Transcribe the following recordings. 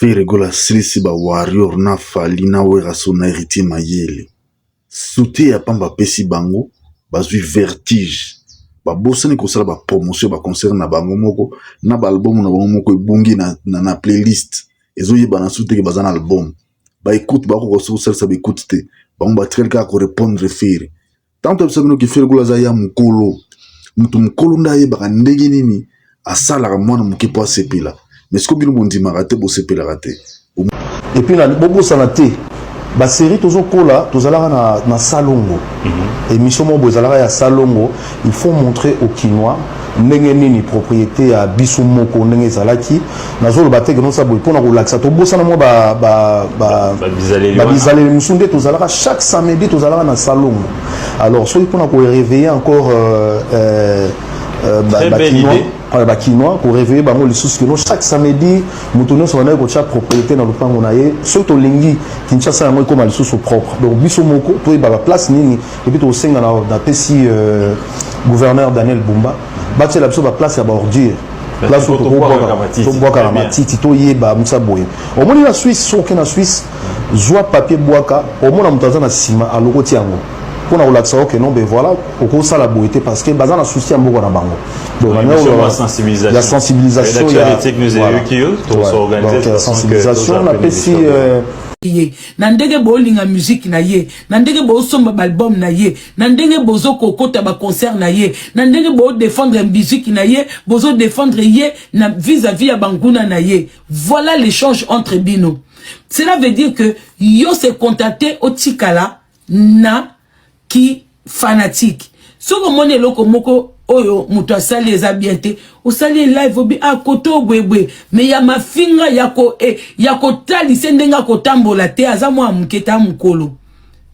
Ferre Gola asilisi ba warrior na Fally na Werrason na Heritier mayele. Soutien ya pamba apesi bango bazwi vertige. Babosani kosala ba promotion ba concert na bango moko na ba album na bango moko ebungi na playlist ezoyebana su te ke baza na album. Ba écoute bakoka kosalisa ba écoute te. Bango batikali kaka ko répondre Ferre. Tango toyebisa bino ke Ferre Gola aza ya mokolo, moto mokolo nde ayebaka ndenge nini asalaka mwana moke mpo asepela. Mais sikoyo bino bondimaka te, bosepelaka te. Et puis bobosana te basérie tozokola tozalaka na salongo. Émission moko boye ezalaka ya salongo. Il faut montrer aux Kinois ndenge nini propriété ya biso moko ndenge ezalaki. Nazoloba te ke nosala boye mpona kolakisa tobosana mwa babizaleli mosusu nde tozalaka. Chaque samedi tozalaka na salongo. Alors soki mpona koréveiller encore bakinois, bakinois, koréveiller bango lisusu kino chaque samedi moto nyonso bandaki kotia propriété na lopango na ye. Soki tolingi Kinshasa yango ekóma lisusu propre, donc biso moko toyeba baplace nini. Et puis tokosenga napesi gouverneur Daniel Bumba batiela biso baplace ya baordure, place tobwakaka matiti, toyeba mosa boye. Omoni na Suisse, soki oke na Suisse, zwa papier bwaka, omona moto aza na nsima alokoti yango mpona kolakisa oke non, ben voilà, okosala boye te, parce que baza na souci ya mboka na bango. Donc ya sensibilisation, ya sensibilisation napesi. Ye na ndenge bolinga musique na ye, na ndenge bosomba baalbum na ye, na ndenge bozokokota baconcert na ye, na ndenge bodéfendre musique na ye, bozodéfendre ye na vis-à-vis ya banguna na ye. Voilà l'échange entre bino. Cela veut dire que yo se contacter otikala na ki fanatique. Soki omoni eloko moko oyo moto asali eza bien te, osali live obi ah koto boyeboye, mais ya mafinga ya ko ya kotalisa ndenge akotambola te. Aza mwa moke ta mokolo.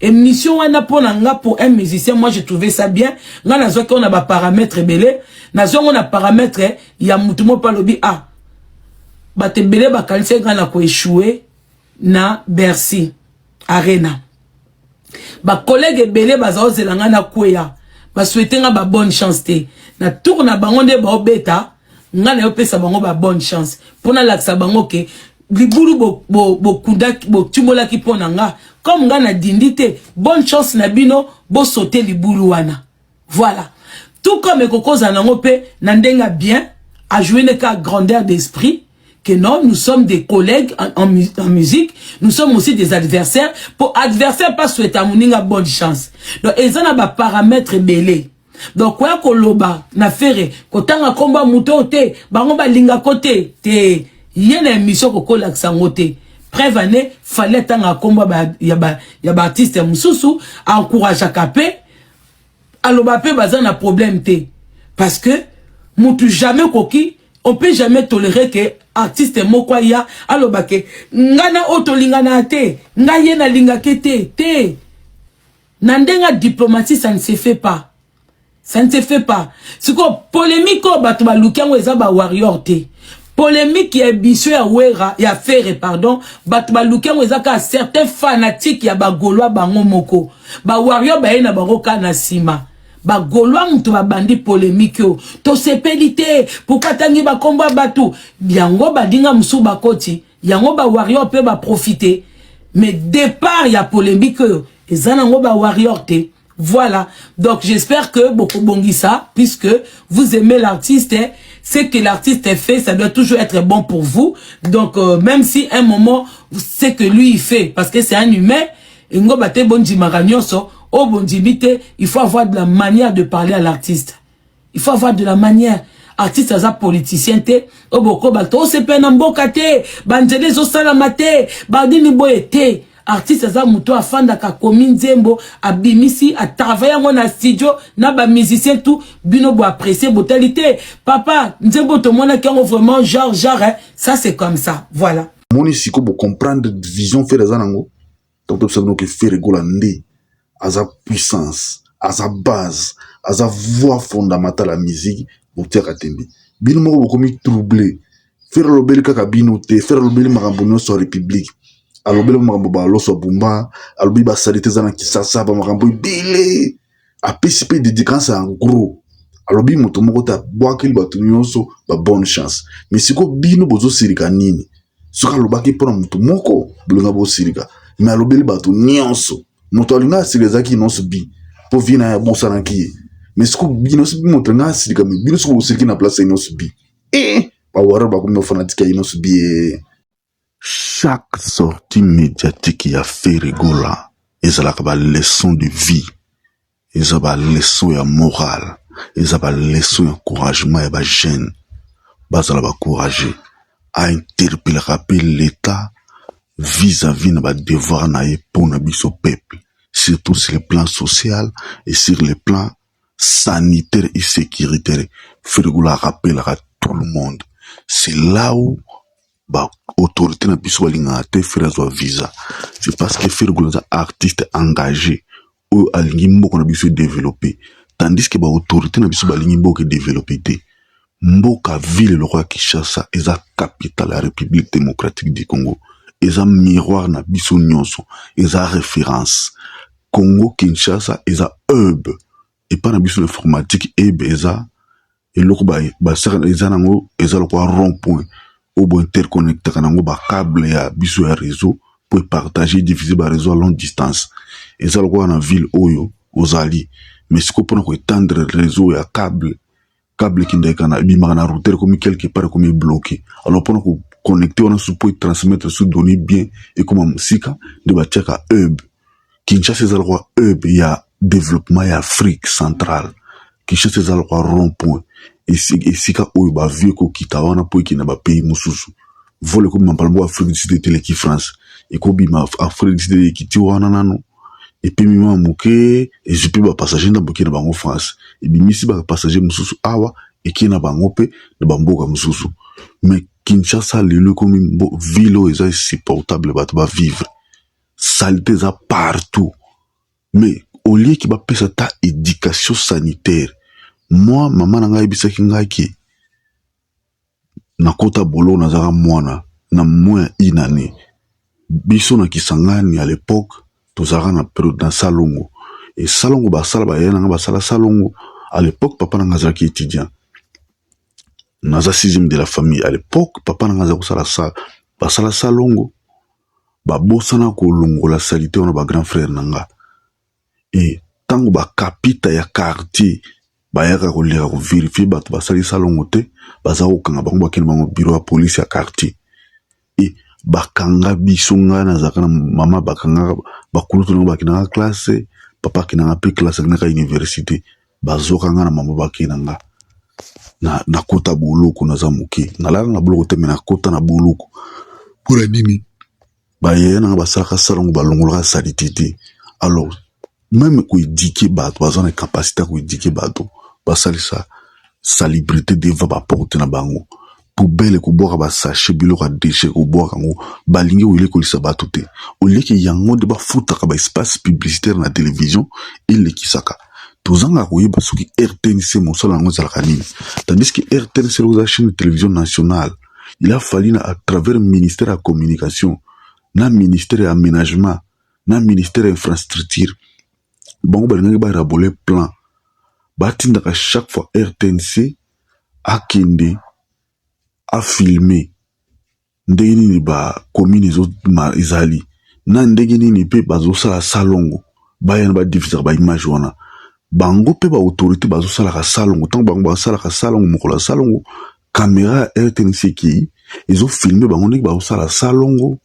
Émission wana, mpo na nga, pour un musicien, moi je trouvais ça bien. Nga nazwaki oyo na baparamètre ebele. Nazwango na paramètre ya motu moko mpe alobi: ah, bato ebele bakanisi nga na koéchouer na Bercy Arena. Bacollègue ebele baza ozela nga na kweya, basouhaite nga babonne chance te. Na tour na bango nde baobeta nga, na yopesa bango babonne chance mpo nalakisa bango ke libulu botimolaki mpo na nga, comme nga nadindi te, bonne chance na bino, bosote libulu wana. Voilà, tout comme ekokozala nango mpe na ndenge ya bien, ajouer ne ka grandeur d'esprit que non, nous sommes des collègues en musique, nous sommes aussi des adversaires. Pour adversaire pas souhaiter moninga bonne chance. Donc eza na ba paramètres ebele. Donc koya koloba na Ferre, kotanga komba moto te, bango balingako te te, ye na émission kokolakisa yango te. Preuve ane fallait tanga komba ya baartiste mosusu, encourageaka mpe aloba mpe baza na problème te, parce que mutu jamais koki, on peut jamais tolérer que artiste moko aya aloba ke nga na oyo tolingana te, ngai ye nalingaki te te. Na ndenge ya diplomatie, ça ne se fait pas, ça ne se fait pas. Sikoyo polémique oyo bato baluki yango eza bawarrior te. Polémique ya émission ya Wera, ya Ferre, pardon, bato baluki yango eza kaka certains fanatiques ya bagaulois bango moko. Bawarrior baye na bango kaka na nsima. Bagaulois moto babandi polémique oyo tosepeli te. Pourquoi atangi bakombo ya bato yango? Badinga mosusu bakoti yango, bawarrior mpe baprofite. Mais départ ya polémique oyo eza nango bawarrior te. Voilà. Donc j'espère que bokobongisa, puisque vous aimez l'artiste, ce que l'artiste fait, ça doit toujours être bon pour vous. Donc même si un moment, ce que lui il fait, parce que c'est un humain, ngo bate bondimaka nyonso, o bondimi te, il faut avoir de la manière de parler à l'artiste. Il faut avoir de la manière. Artiste aza politicien te oyo bokoba tosepela na mboka te, banzela ezosalama te, banini boye te. Artiste aza moto afandaka, akomi nzembo, abimisi, atravaille yango na studio na bamusicien, tout. Bino boapprécie, botali te papa nzembo tomonaki yango vraiment genre genre, hein? Ça c'est comme ça, voilà. Moni sikoyo bocomprendre vision Ferre aza nango. Donc tobisa bino ke Ferre Gola nde aza puissance, aza base, aza voix fondamentale ya musique. Botiaka tembe, bino moko bokomi trouble. Ferre alobeli kaka bino te. Ferre alobeli makambo nyonso ya république, alobeli makambo baloso ya Bumba, alobi basali te eza na Kisasa, bamakambo ebele. Apesi mpe dédicace en gros, alobi moto moko te, abwakeli bato nyonso babonne chance. Mais sikoyo bino bozosilika nini? Soki alobaki mpo na moto moko, bolinga bosilika, me alobeli bato nyonso. Moto alinga asilika ezalaki Innoss'B, mpo vie na ye abosanaki ye. Mais siko Innoss'B, moto alinga asilika, me bino soki bosiliki na place ya Innoss'B, e bawarrior bakomi bafanatiques ya Innoss'B. Chaque sortie médiatique ya Ferre Gola ezalaka baleçon de vie, eza baleçon ya morale, eza baleçon ya encouragement ya bajeune bazala bacourage. Ainterpelaka mpe l'État vis-à-vis na badevoir na ye mpona biso peuple, surtout sur le plan social et sur le plan sanitaire et sécuritaire. Ferre Gola rappelaka tout le monde. C'est là où baautorité na biso balingaka te Ferre azwa visa. C'est parce que Ferre Gola aza artiste engagé oyo alingi mboka na biso edéveloppe, tandis que baautorité na biso balingi mboka edéveloppe te. Mboka ville lokola Kinshasa eza capitale ya République démocratique du Congo, eza miroir na biso nyonso, eza référence. Congo Kinshasa eza hub epai na biso na informatique. Hub eza eloko basaka, eza nango, eza lokola rond point oyo bointerconnectaka nango bacable ya biso ya réseau po epartage, diffuse baréseau à longue distance. Eza lokola na ville oyo ozali, mais sikoyo mpona koétendre réseau ya câble, câble ekendaka na ebimaka na routeur, ekomi quelque part, ekomi bloqué. Alors mpona koconnecte wana su po etransmettre su données bien, ekoma mosika, nde batiaka hub. Kinshasa eza lokola hub ya développement ya Afrique centrale. Kinshasa eza lokola rond point, esika oyo baavion ekokita wana mpo ekende na bapays mosusu. Vol ekobima mbala moko Afrique du Sud, eteleki France, ekobima Afrique du Sud, ekiti wana nano, epemi mwa moke, ezwi mpe bapassager ndambo, ekei na bango France, ebimisi bapassager mosusu awa, ekei na bango mpe na bamboka mosusu. Mais Kinshasa lelo ekomi ville oyo eza insupportable bato bavivre, saleté eza partout. Mais olieki bapesa ta éducation sanitaire. Moi, mama na ngai ayebisaki ngai ke nakota boloko, nazalaka mwana na moins une année. Biso na Kisangani à l'époque tozalaka na salongo. E salongo basala, bayaya na ngai basala salongo. À l'époque papa na ngai azalaki étudiant, naza sixième de la famille. À l'époque papa na ngai aza kosala sa basala salongo, babosana kolongola saleté wana, bagrand frère na nga. E ntango bakapita ya quartier bayaka koleka kovérifier bato basali salongo te, baza kokanga bango, bakende bango bureau ya police ya quartier. E bakanga biso, ngai nazalaka na mama, bakangaka bakulutu nango, bakendaka classe, papa akendaka mpe classe, akendaka université. Bazwaka nga na mama, bakenda nga na nakota boloko. Naza moke, nalala na boloko te, me nakota na boloko. Mpona nini? Bayaya nanga basalaka salongo, balongolaka saleté te. Alors même koéduquer bato, baza na capacité ya koéduquer bato basalisa salubrité devant baporte na bango, poubelle, kobwaka basachet, biloko ya déchet, kobwaka yango. Balingi koyekolisa bato te. Olieke yango nde bafutaka baespace publicitaire na télévision elekisaka. Tozangaka koyeba soki RTNC mosala yango ezalaka nini, tandis que RTNC eza chaîne de télévision nationale. Il a fallu na à travers ministère ya communication, na ministère ya aménagement, na ministère ya infrastructure, bango balingaki baélaborer plan, batindaka chaque fois RTNC akende afilme ndenge nini bacommune ezali, na ndenge nini mpe bazosala salongo. Baya na badifusaka baimage wana. Bango mpe baautorité bazosalaka salongo. Ntango bango basalaka salongo, mokolo ya salongo, caméra ya RTNC ekei, ezofilme bango ndenge bazosala salongo.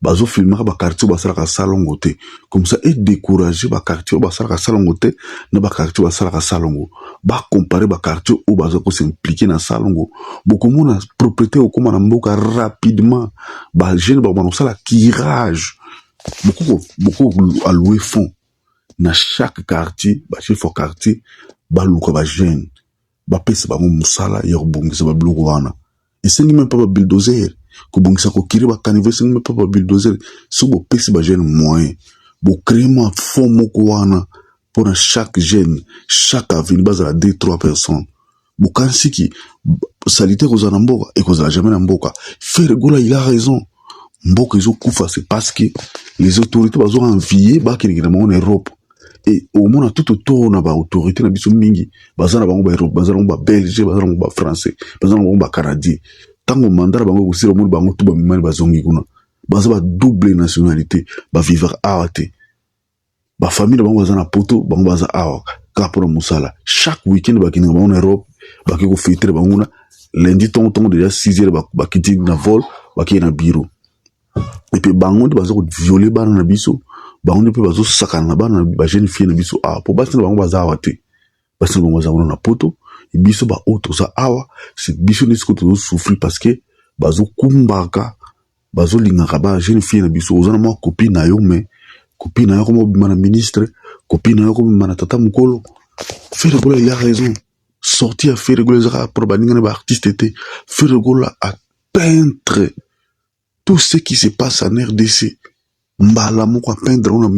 Bazofilmaka baquartier oyo basalaka salongo te, comme ça edécourage baquartier oyo basalaka salongo te na baquartier oyo basalaka salongo. Bacompare baquartier oyo baza kos'impliquer na salongo, bokomona propreté okóma na mboka rapidement. Bajeune bakobana kosala curage. Boko allouer fonds na chaque quartier, bachef ya quartier baluka bajeune, bapesa bango mosala ya kobongisa babiloko wana. Esengi même mpa babulldozer kobongisa, kocurer bacaniveau, esengi même mpa babulldozer. Soki bopesi bajeune moyen, bocréer mwa fonds moko wana mpona chaque jeune, chaque avenue bazala deux trois personnes, bokanisiki saleté ekozala na mboka? Ekozala jamais na mboka. Ferre Gola, il a raison. Mboka ezokufa, c'est parce que les autorités bazo envie bakendeke na bango na Europe. E omona tout autour na baautorité na biso mingi baza na bango baEurope, baza na bango babelge, baza na bango bafrançais, baza na bango bacanadien. Ntango mandat na bango ekosila, omoni bango tu bamimani bazongi kuna. Baza ba double nationalité, bavivaka awa te. Bafamille na bango baza na Poto, bango baza awa kaka mpona mosala. Chaque weekend bakendaka bango na Europe, bake kofêter bango kuna. Lundi ntongo ntongo déjà 6 heures bakiti na vol, bakei na bureau. Et puis bango nde baza kovioler bana na biso, bango nde mpe bazosakana na bana bajeune fille na biso awa, po basi na bango baza awa te. Basi na bango baza kuna na Poto. Biso baoyo toza awa, c'est biso nde sikoyo tozosouffrir, parce que bazokumbaka, bazolingaka ba jeune fille na biso. Oza na mwa copine na yo, mais copine na yo koma obima na ministre, copine na yo komobima na tata mokolo. Ferre Gola, il a raison. Sortie ya Ferre Gola ezaka mpona baninga na baartiste te. Ferre Gola apeindre tout ce qui se passe en RDC mbala moko, apeindre na,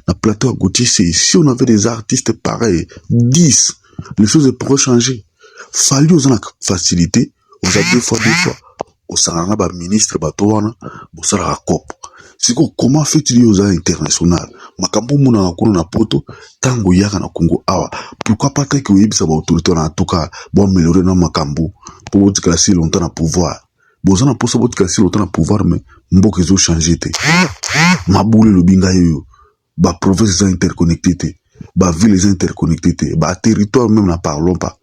na plateau ya Gauthier. C'est si on avait des artistes pareils 10, les choses pourraient changer. Fally, oza na facilité, oza deux fois deux fois osangana na baministre, bato wana bosalaka cope. Sikoyo comment fait-il, yo oza international, makambo omonaka kuna na Poto, ntango oyaka na Congo awa, pourquoi pas te oyebisa baautorité wana, en tout cas boaméliorer na makambo mpo botikala si longtemps na pouvoir? Boza na mposa botikala si longtemps na pouvoir, mais mboka ezochanger te. Mabulu elobi ngai oyo, baprovince eza interconnecté te, baville eza interconnecté te, baterritoire même n'en parlons pas.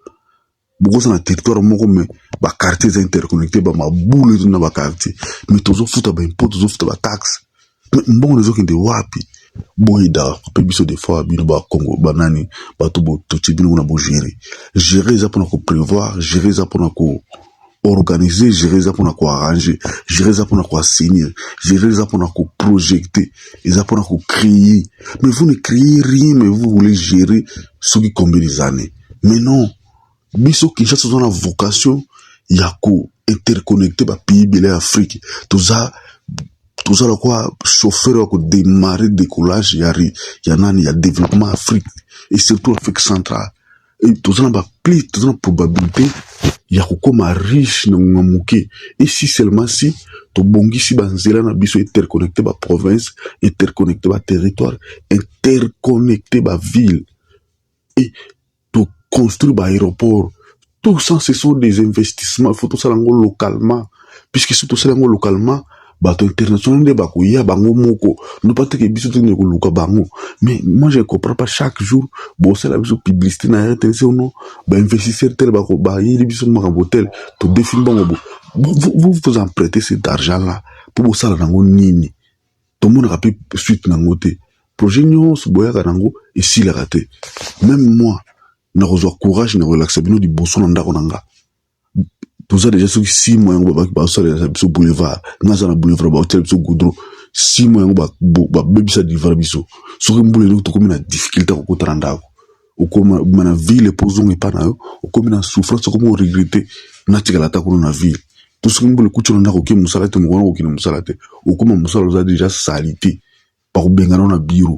Bokoza na territoire moko, mais baquartier eza interconnecté, bamabulu ezo na baquartier. Mais tozofuta baimpôt, tozofuta bataxe, mais mbongo ezokende wapi? Boyedaka mpe biso des fois. Bino bakongo, banani, bato totie bino kuna, bogérer. Gérer eza mpona koprévoir, gérer eza mpona ko organiser, gérer eza mpona koarranger, gérer eza mpona koassainir, gérer eza mpona koprojeter, eza mpona kocréer. Mais vous ne créez rien, mais vous voulez gérer soki combien des années? Mais non, biso Kinshasa toza na vocation ya ko-interconnecter bapays ebele ya Afrique. Toza lokwa chauffeur ya kodémarrer décollage ya nani, ya développement Afrique et surtout Afrique centrale. Toza na bapli, toza na probabilité ya kokóma riche na ngonga moke, et si seulement si tobongisi banzela na biso, interconnecte baprovince, interconnecte baterritoire, interconnecte baville et toconstruire baaéroport. Tout ça, ce sont des investissements. Il faut tosala yango localement, puisque soki tosala yango localement, bato international nde bakoya bango moko, no pas teke biso tokende koluka bango. Mais moi, je comprends pas. Chaque jour bosala biso publicité na RTNC, ono bainvestisseur tel bayeli biso makambo tel, todefi mbongo. Bo vous vous emprêtez cet argent là mpo bosala nango nini? Tomonaka mpe suite nango te. Projet nyonso boyaka nango esilaka te. Même moi, nakozwa courage na kolakisa bino liboso na ndako na nga. Toza déjà soki 6 mois yango babaki bazosalela biso boulevard. Nga aza na boulevard, baotiela biso goudron. 6 mois yango babebisa boulevard biso. Soki mbula eloko, tokomi na difficulté kokota na ndako. Okoma na ville mpo ozonga epa na yo, okomi na souffrance, okomi oregretter natikala ata kuna na ville. To soki mbula ekuti na ndako, oke mosala te, mokona kokende mosala te, okóma mosala oza déjà sali te, bakobengana na bureau.